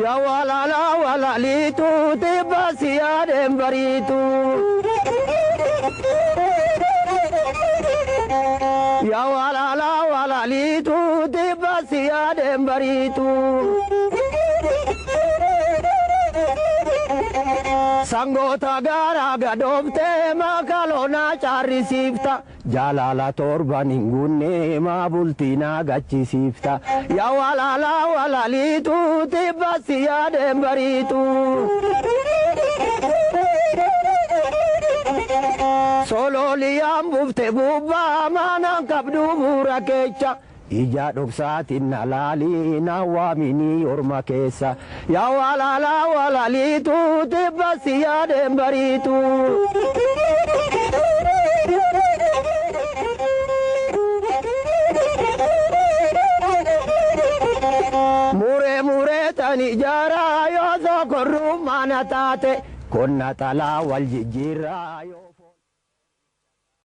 Yaa walaalaa walaaliitu tibba si yaadeen bariitu. Yaa walaalaa walaaliitu tibba si yaadeen bariitu. Sangoota garaa gadooftee makaloonaa caarrisiifta. Jaalala torban hin guunne maa bultii naa gachisiifta. Yaa walaalaa walaaliitu tibba si yaadeen bariitu. Sololiyaan buufte gubbaa maanaan qabdu buura keecha. Ija dhoksaatiin na laalii na waaminii orma keessa. Yaa walaalaa walaaliitu tibba si yaadeen bariitu. Muree muree tani ijaaraa yoo sokorruu mana taate. Konna xalaa wal jijjiirraa yoo.